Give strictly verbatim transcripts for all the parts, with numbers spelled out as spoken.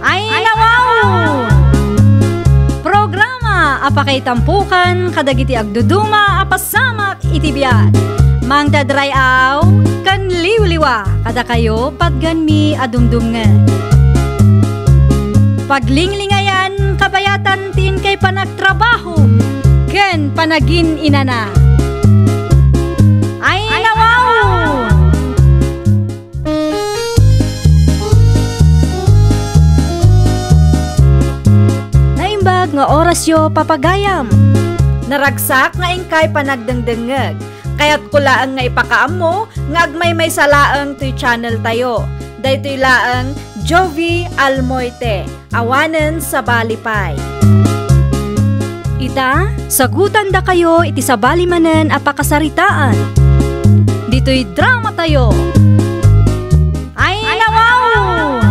Ayna wow! Programa a pakaitampukan kadagiti agduduma a pasamak iti biag. Mangted ray-aw ken liwliwa kadakayo patgenmi a dumdumngeg. Paglinglingayan kabayatan ti inkay panagtrabaho ken panagin-inana. Ayna wow! Naimbag nga orasyo, papagayam. Naragsak nga inkay panagdengdengngeg. Kayatko laeng nga ipakaammo nga agmaymaysa laeng toy channel tayo. Daytoy laeng Jovi Almoite. Awanen sabali pay. Ita, sagutandakayo iti sabali manen a pakasaritaan. Ditoy drama tayo. Ayna wow!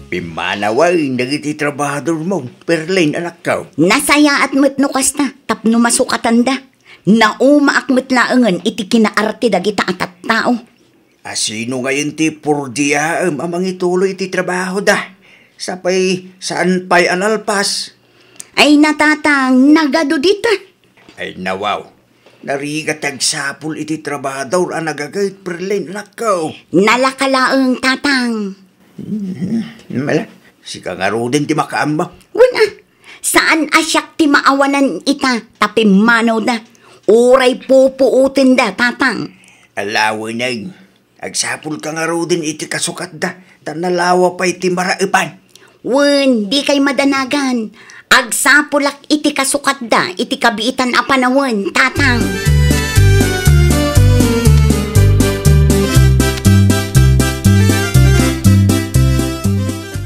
Pimmanawen dagiti trabahadormo, Perlin, anakko. Nasayaat met no kasta, tapno masukatanda. Naumaak met laengen iti kinaarte dagita a tattao. A sino ngayen ti purdiaem a mangituloy iti trabahoda? Sapay saan pay a nalpas? Ay, natatang, nagadu dita. Ay, nawaw. Narigat ti agsapul iti trabahador a nagaget, Perlin, anakko. Nalaka laeng, tatang. Hmm, mala, sika ngaruden ti makaammo. Wen a, saan a siak ti maawanan ita, ta pimmanawda. Uray pupuotenda, tatang. Alaweneg, agsapulka ngaruden iti kasukatda, ta nalawa pay ti maraepan. Wen, dikay madanagan. Agsapulak iti kasukatda iti kabiitan a panawen, tatang.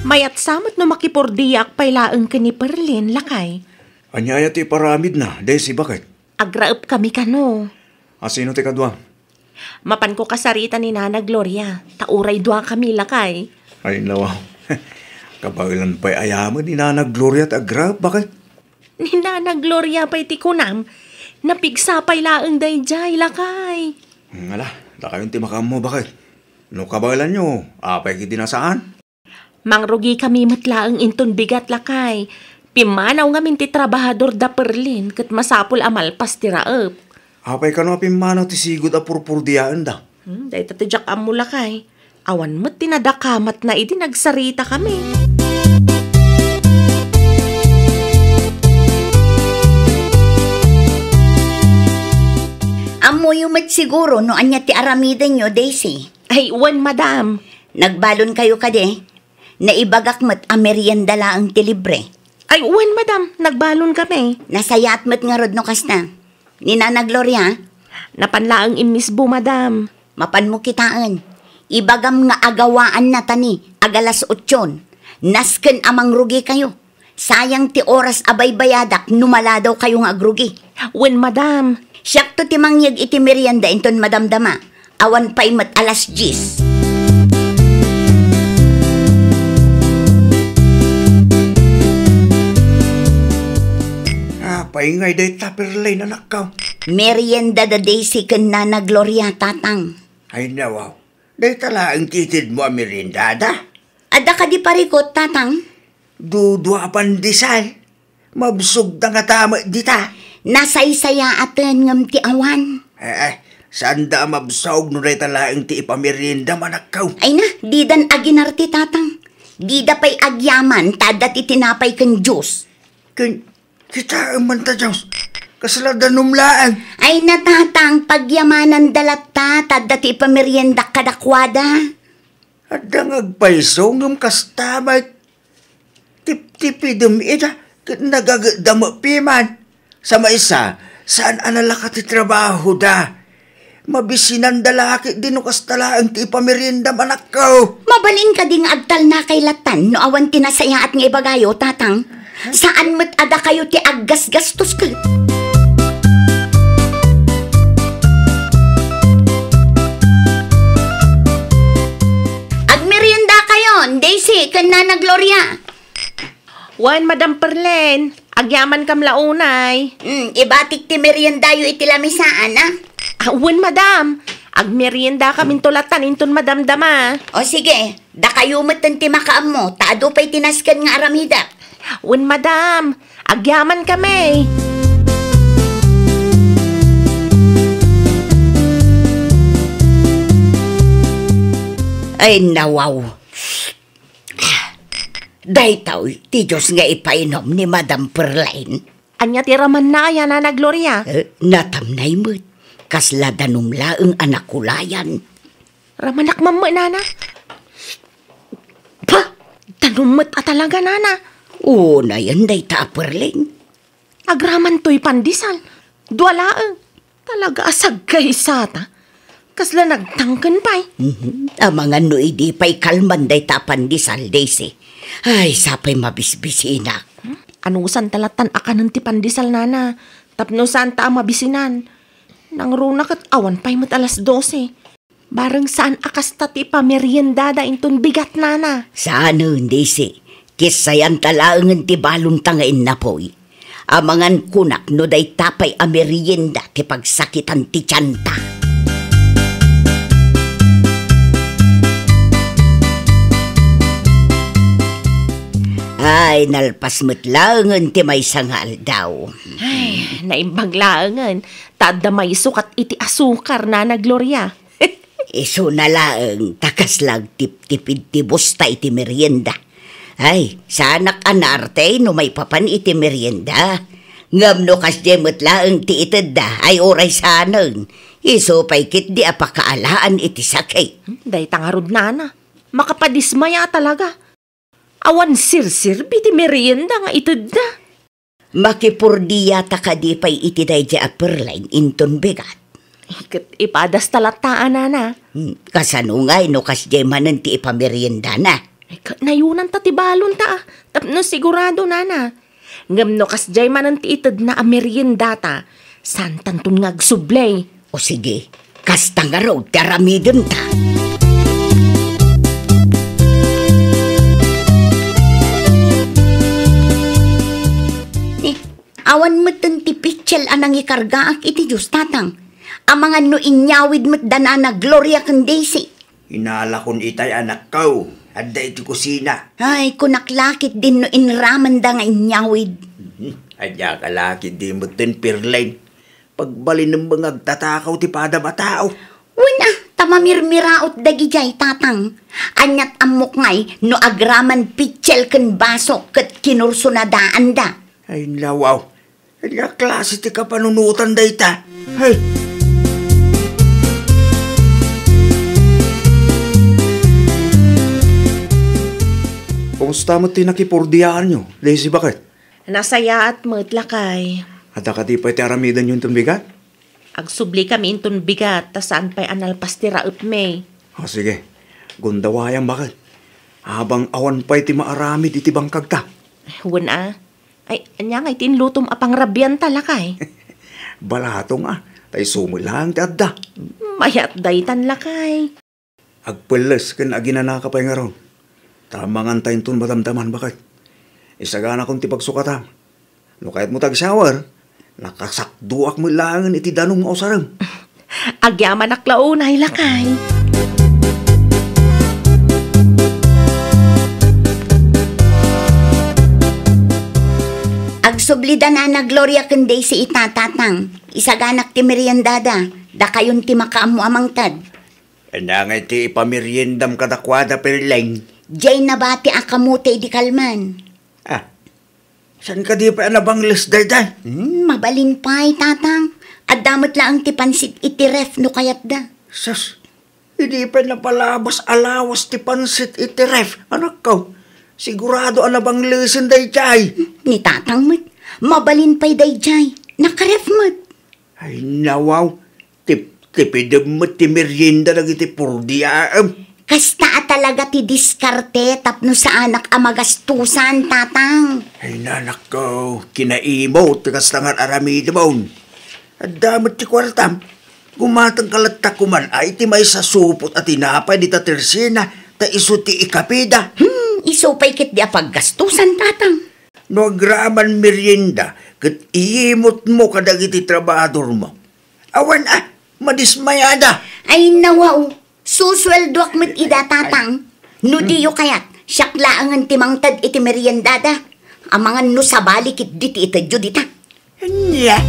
Mayat sa met no makipurdiak pay laeng ken ni Perlin, lakay. Ania aya ti iparamidna, Desi, baket? Agraepkami kano. A sino ti kadua? Mapanko kasarita ni Nana Gloria, ta uray duakami, lakay. Ay, nawaw. Kabaelan pay ayamen ni Nana Gloria ti agraep, baket? Ni Nana Gloria pay ti kunam, napigsa pay laeng daydiay, lakay. Hmm, ala, dakayon ti makaammo, baket? No kabaelanyo, apay ket di na saan? Mangrugikami met laeng inton bigat, lakay. Pimmanaw ngamin ti trabahador da Perlin ket masapul a malpas ti raep. Apay kano a pimmanaw ti sigud a purpurdiaenda? Hmm, dayta ti diak ammo, lakay. Awan met ti nadakamatna idi nagsaritakami. Ammoyo met siguro no ania ti aramidenyo, Daisy. Ay, wen, madam. Nagbalonkayo kadi? Naibagak met a merienda laeng ti libre. Ay, wen, madam. Nagbalon kami. Nasayaat met ngarud no kasta. Ni Nana Gloria? Napan laeng immisbo, madam. Mapanmo kitaen. Ibagam nga agawaanna tani, agalas otsion. Nasken a mangrugikayo. Sayang ti oras a baybayadak no maladawkayo nga agrugi. Wen, madam. Siakto ti mangyeg iti merienda inton madamdama. Awan pay met alas dies. Apay ngay dayta, Perlin, anakko? Merienda da Daisy ken Nana Gloria, tatang. Ay, nawaw. Dayta laeng ti itedmo a meriendada? Adda kadi parikut, tatang? Dudua a pandesal. Mabsogda ngata met dita. Nasaysayaaten ngem ti awan. Eh, eh, saanda a mabsog no dayta laeng ti ipameriendam, anakko. Ay na, didan aginar ti tatang. Dida pay agyaman ta adda ti tinapay ken juice. Ken, kitaem man ta, Dios. Kasla danum laeng. Ay na, tatang, pagyamananda latta ta adda ti ipameriendak kadakuada. Adda nga agpayso ngem kasta met. Tiptipidem ida ket nagagetda met piman. Sa maysa, saan a nalaka ti trabahoda. Mabisinanda la ketdi no kasta laeng ti ipameriendam, anakko. Mabalin kadi nga agtalnakay lattan no awan ti nasayaat nga ibagayo, tatang? Saan met a dakayo ti aggasgastos ket. Agmeriendakayon, Daisy ken Nana Gloria. Wen, Madam Perlen. Agyamankam la unay. Hmm, ibatik ti meriendayo iti lamisaan, a? Ah, wen, madam. Agmeriendakaminto latan inton madamdama. O sige, dakayo metten ti makaammo, ta adu pay ti nasken nga aramidek. Wen, madam. Agyamankami. Ay, nawaw. Daytoy ti juice nga ipainum ni Madam Perlin. Ania ti ramanna aya, Nana Gloria? Eh, natamnay met. Kasla danum laeng a nakulayan. Ramanak mamma, Nana. Pa! Danum met a talaga, Nana. Unayen dayta a Perlin. Agraman toy pandesal. Dua laeng. Talaga a sagkaysata. Kasla nagtangken pay. Mhm. Amangan no idi pay kalman dayta a pandesal, Daisy. Ay, sapay mabisbisinak. Hmm? Anusanta latan a kanen ti pandesal, Nana. Tapno saanta a mabisinan. Nangruna ket awan pay met alas dose. Bareng saan a kasta ti pameriendada inton bigat, Nana. Saanen, Daisy. Kissayanta laengen ti balonta nga innapoy. Amangan kunak no dayta pay a merienda ti pagsakitan ti tianta. Ay, nalpas met laengen ti maysa nga aldaw. Ay, naimbag laengen. Ta adda mayso kat iti asukar, Nana Gloria. Isuna laeng ta kasla agtiptipid ti busta iti merienda. Ay, saanak a naarte no maipapan iti merienda. Ngem no kasdiay met laeng ti itedda, ay uray saanen. Isu pay ketdi a pakaalaan iti sakit. Hmm, dayta ngarud, Nana. Makapadismaya talaga. Awan serserbi ti merienda nga itedda. Makipurdiata kadi pay iti daydiay a Perlin inton bigat? Ket ipadasta latta, Nana. Hmm, kasano ngay no kasdiay manen ti ipameriendana? Ay, ka-, nayunanta ti balonta, a, tapno sigurado, Nana. Ngem no kasdiay manen ti itedna a meriendata, saantanton nga agsubli. O sige, kasta ngarud ti aramidenta. Ni, awan metten ti pitsel a nangikargaak iti juice, Tatang. Amangan no inyawid met da Nana Gloria ken Daisy. Inalakon itay, anakko. Adda iti kusina. Ay, kunak la ketdin no inramanda nga inyawid. Mhm. Ania ka la ketdi metten, Perlin. Pagbalinem nga agtatakaw ti padam a tao. Wen a, ta mamirmiraot dagijay, Tatang. Aniat ammok ngay no agraman pitsel ken baso ket kinursonadaanda. Ay, nawaw. Ania klase ti kapanunotan dayta? Ay! Kumusta met ti nakipurdiaanyo, Daisy, baket? Nasayaat met, lakay. Adda kadi pay ti aramidenyo inton bigat? Agsublikami inton bigat, ta saan pay a nalpas ti raepmi. O, sige. Gundawayam, baket. Abang awan pay ti maaramid iti bangkagta. Wen a. Ay, ania ngay ti inlutom a pangrabianta, lakay? Balatong a, ta isu met laeng ti adda. Mayat daytan, lakay. Agpelles ken aginanaka pay ngarud. Ta manganta inton madamdaman, baket. Isaganakon ti pagsukatam. No kayatmo ti agshower, nakasakduak met laengen iti danum nga usarem. Agyamanak la unay, lakay. Agsubli da Nana Gloria ken Daisy ita, Tatang. Isaganak ti meriendada. Dakayon ti makaammo a mangted. Ania ngay ti ipameriendam kadakuada, Perlin? Diay nabati a kamote idi kalman. Ah, saan kadi pay a nabangles daydiay? Hmm, mabalin pay, Tatang. Adda met laeng ti pansit iti ref no kayatda. Sus, idi pay napalabas a lawas ti pansit iti ref, anakko. Sigurado a nabanglesen daydiay. Ni Tatang met, mabalin pay daydiay. Nakaref met. Ay, nawaw. Tip-, tipidem met ti merienda dagiti purdiaem. Kasta a talaga ti diskarte tapno saanak a magastusan, Tatang. Ay, nanakko, kinaimot ti kasta nga aramidemon. Adda met ti kuartam. Gumatangka latta koman a iti maysa supot a tinapay dita tersena, ta isu ti ikapida. Hmm, isu pay ketdi a paggastusan, Tatang. No agraman merienda ket iyimutmo kadagiti trabahadormo, awan a, madismayada. Ay, nawaw, susueldoak met ida, tatang. No diyo kayat, siak laengen ti mangted iti meriendada. Amangan no sabali ketdi ti itedyo dita. Ania?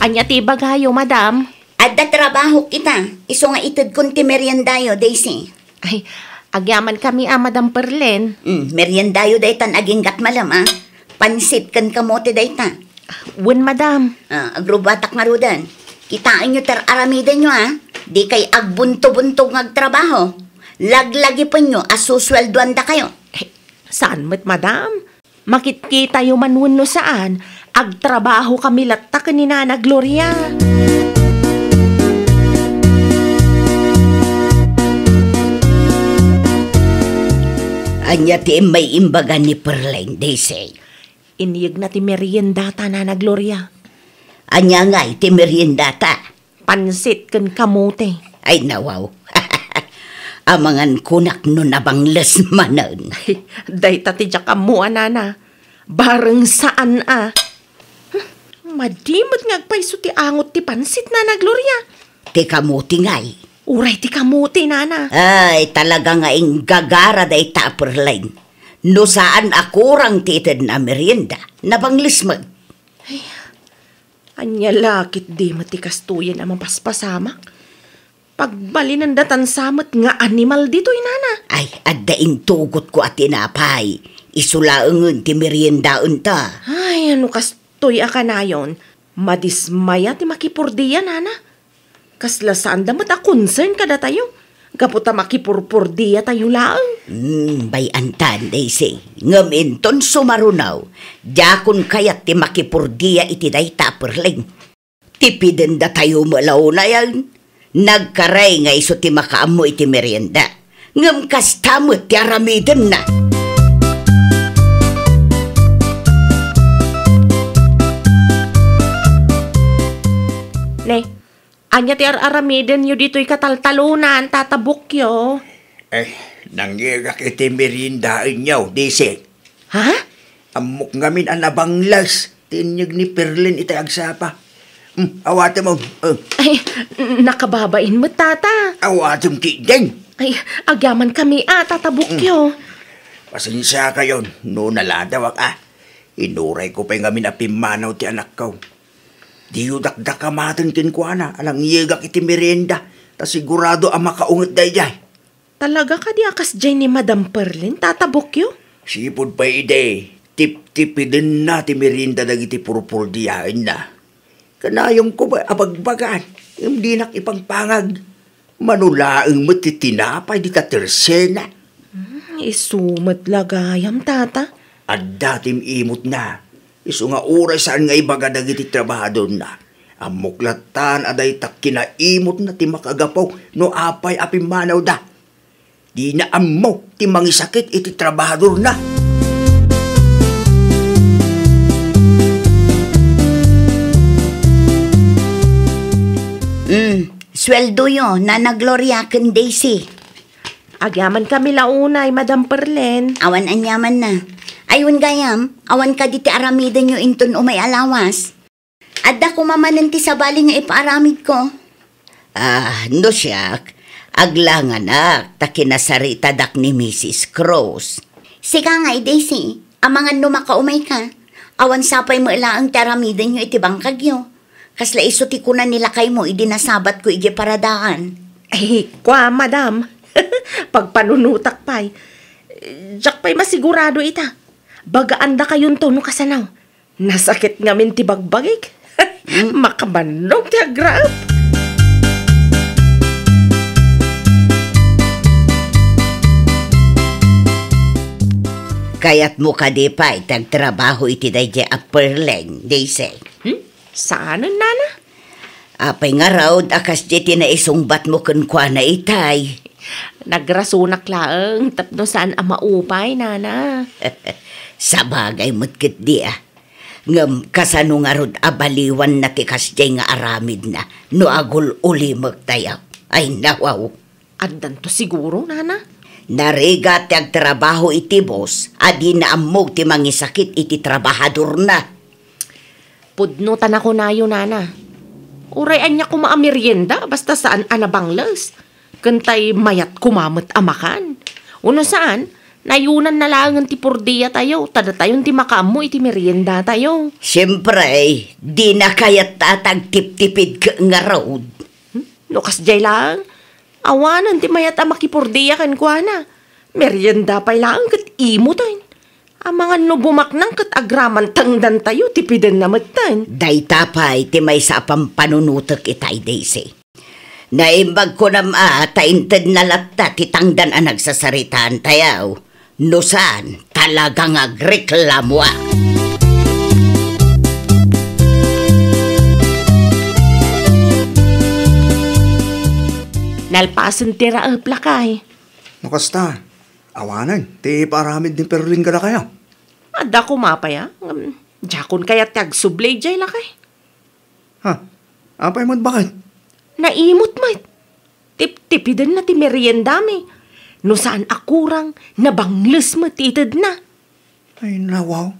Ania ti ibagayo, madam? Adda trabahok ita, isu nga itedkon ti meriendayo, Daisy. Ay, agyamankami a, Madam Perlen. Mm, meriendayo daytan aginggat malem a. Pansit ken kamote dayta. Wen, madam. Ah, agrubatak ngaruden. Kitaenyo ti ar-aramidenyo a. Dikay agbunto-buntog nga agtrabaho. Laglagipenyo a susueldoandakayo. Eh, saan met, madam? Makitkitayo man wenno saan, agtrabahokami latta ken ni Nana Gloria. Ania ti immay imbaga ni Perleng, Daisy? Inyegna ti meriendata, Nana Gloria. Ania ngay ti meriendata? Pansit ken kamote. Ay, nawaw. Amangan kunak no nabangles manen. Dayta ti diak ammo a, nana. Bareng saan a. Hmm, madi met nga agpayso ti angot ti pansit, Nana Gloria. Ti kamote ngay. Uray ti kamote, nana. Ay, talaga nga inggagara dayta a Perleng. No saan a kurang ti itedna a merienda, nabangles met. Ay, ania la ketdi met ti kastoyen a mapaspasamak? Pagbalinandatan sa met nga animal ditoy, nana. Ay, adda intugotko a tinapay. Isu laengen ti meriendaenta. Ay, ano kastoy a kanayon? Madismaya ti makipordia, nana. Kasla saanda met a concern kadatayo. Gapu ta makipurpordiatayo laeng. Hmm, bay-antan, Daisy. Ngem inton sumaruno, diakon kayat ti makipurdia iti dayta a Perleng. Tipidendatayo met la unay. Nagkaray nga isu ti makaammo iti merienda. Ngem kasta met ti aramidenna. Ne, ania ti ar-aramidenyo ditoy kataltalonan, Tata Bukyo? Eh, nangyegak iti meriendaenyo, Daisy. Ha? Ammok ngamin a nabangles ti inyeg ni Perleng itay agsapa. Hmm, awatem, oh. Oh. Ay, n-, nakababain met, Tata. Awatem ketdin. Ay, agyamankami a, Tata Bukyo. Hmm. Pasensiakayon no naladawak a. Inurayko pay ngamin a pimmanaw ti anakko. Diyo dakdakamaten kenkuana a nangyegak iti merienda, ta sigurado a makaunget daydiay. Talaga kadi a kasdiay ni Madam Perleng, Tata Bukyo? Sipud pay idi, tiptipidenna ti merienda dagiti purpurdiaenna. Kanayonko pay a bagbagaan, ngem dinak ipangpangag. Mano laeng met ti tinapay dita tersena. Hmm, isu met la gayam, Tata. Adda ti imutna. Isu nga uray saan nga ibaga dagiti trabahadorna. Ammok lattan a dayta kinaimutna ti makagapu no apay a pimmanawda. Dina ammo ti mangisakit iti trabahadorna. Mm, sueldoyo, Nana Gloria ken Daisy. Agyamankami la unay, Madam Perleng. Awan aniamanna. Ay, wen gayam, awan kadi ti aramidenyo inton umay a lawas? Adda koma manen ti sabali nga ipaaramidko. Ah, no siak, aglanganak ta kinasaritadak ni Missus Cruz. Sika ngay, Daisy, amangan no makaumayka. Awan sapay met laeng ti aramidenyo iti bangkagyo. Kasla isu ti kuna ni lakaymo idi nasabatko idiay paradaan. Ay, kua, madam. Pagpanunotak pay. Diak pay masigurado ita. Bagaandakayonto no kasano. Nasakit ngamin ti bagbagik. Hmm? Makabannog ti agraep. Kayatmo kadi pay ti agtrabaho iti daydiay a Perleng, Daisy? Hmm? Saanen, nana? Apay ngarud a kasdiay ti naisungbatmo kenkuana itay? Nagrasonak laeng tapno saan a maupay, nana. Sabagay met ketdi a. Ngem kasano ngarud a baliwanna ti kasdiay nga aramidna no agul-ulimektayo? Ay, nawaw. Addanto siguro, nana. Narigat ti agtrabaho iti boss a dina ammo ti mangisakit iti trabahadorna. Pudno ta nakunayo, nana. Uray ania koma a merienda, basta saan a nabangles. Ken tay mayat koma met a makan. Wenno saan, nayunanna laengen ti purdiatayo, ta datayon ti makaammo iti meriendatayo. Siempre, dina kayat ta agtiptipid ket ngarud. Hmm? No kasdiay laeng, awanen ti mayat a makipurdia kenkuana. Merienda pay laeng ket imoten. Amangan no bumaknang ket agraman tangdantayo, tipidenna metten. Dayta pay ti maysa a pampanunotek itay, Daisy. Naimbag kunam a ta intedna latta ti tangdan a nagsasaritaantayo. No saan, talaga nga agreklamoak. Nalpasen ti raep, lakay. No kasta, awanen ti ipaaramid ni Perling kadakayo. Adda koma pay a. Ngem, diakon kayat ti agsubli idiay, lakay. Ha? Apay met, baket? Naimot met. Tiptipidenna ti meriendami. No saan a kurang, nabangles met ti itedna. Ay, nawaw.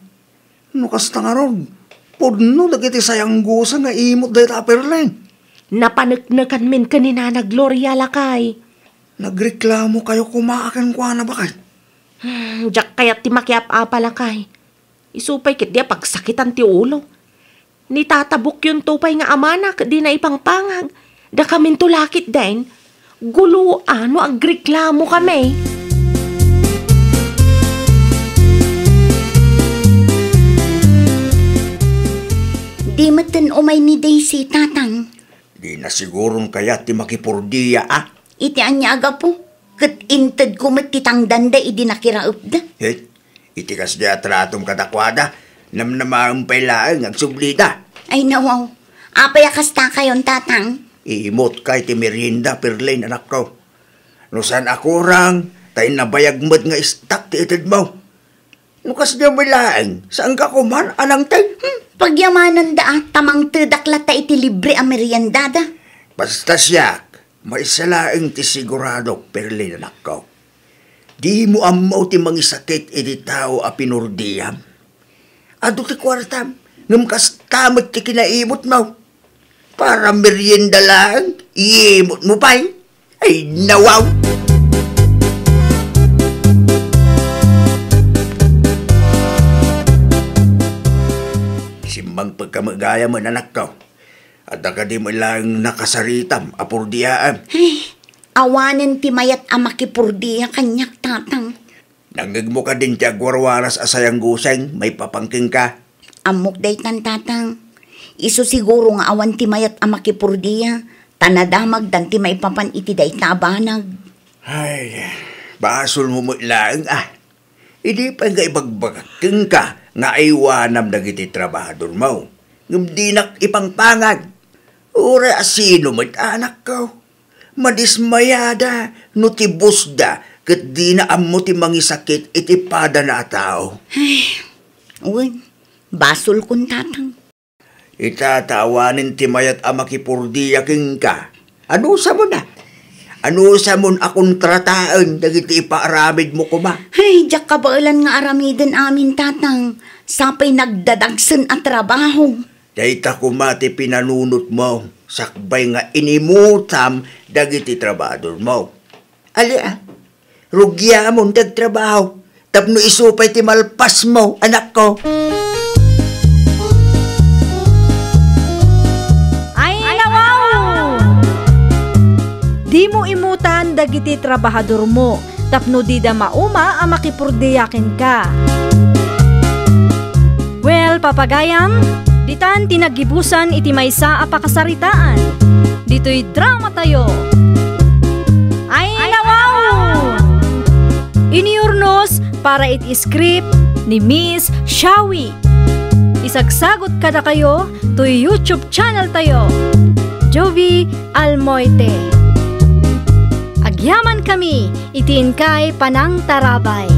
No kasta ngarud, pudno dagiti sayangguseng nga imot dayta a Perling. Napaneknekanmin ken ni Nana Gloria, lakay. Nagreklamokayo koma kenkuana, baket? Hmm, diak kayat ti makiap-apa, lakay. Isu pay ketdi a pagsakitan ti ulo. Nitatabukyonto pay nga amana ket dina ipangpangag. Dakaminto la ketdin, guloa no agreklamokami. Di metten umay ni Daisy, Tatang. Dina siguron kayat ti makipurdia, a? Iti ania a gapu? Ket intedko met ti tangdanda idi nakiraepda. Eh, iti kasdiay a tratom kadakuada, namnamaem pay laeng nga agsublida. Ay, nawaw. Apay a kastakayon, Tatang? Imutka iti merienda, Perling, anakko. No saan a kurang, tay nabayag met nga istak ti itedmo. No kasdiay met laeng, saanka koma a nangted? Hmm, pagyamananda a, ta mangtedak latta iti libre a meriendada. Basta siak, maysa laeng ti siguradok, Perling, anakko. Dimo ammo ti mangisakit iti tao a pinurdiam. Adu ti kuartam, ngem kasta met ti kinaimotmo. Para merienda laeng, iimotmo pay. Ay, nawaw! Simmangpegka met gayam, anakko. Adda kadi met laeng nakasaritam a purdiaem? Ay, awanen ti mayat a makipurdia kaniak, Tatang. Nangngegmo kadin ti agwarwaras a sayangguseng maipapan kenka? Ammok daytan, Tatang. Isu siguro nga awan ti mayat a makipurdia, ta nadamagdan ti maipapan iti dayta a banag. Ay, basolmo met laeng a. Idi pay nga ibagbagak kenka nga aywanam dagiti trabahadormo, ngem dinak ipangpangag. Uray a sino met, anakko. Madismayada no ti bossda ket dina ammo ti mangisakit iti padana a tao. Ay, wen, basolkon, Tatang. Ita ta awanen ti mayat a makipurdia kenka. Anusamon a? Anusamon a kontrataen dagiti ipaaramidmo koma? Ay, diak kabaelan nga aramiden amin, Tatang. Sapay nagdadagsen a trabaho. Dayta koma ti pinanunotmo, sakbay nga inimutam dagiti trabahadormo. Ali a, rugiamon ti agtrabaho, tapno isu pay ti malpasmo, anakko. Ay, nawaw! Dimo imutan dagiti trabahadormo, tapno dida mauma a makipurdia kenka. Well, papagayam, ditan ti naggibusan iti maysa a pakasaritaan. Ditoy dramatayo. Ay, nawaw! Iniurnos para iti script ni Miss Shawi. Isagsagot kadakayo toy YouTube channel tayo, Jovi Almoite. Agyaman kami iti inkay panangtarabay.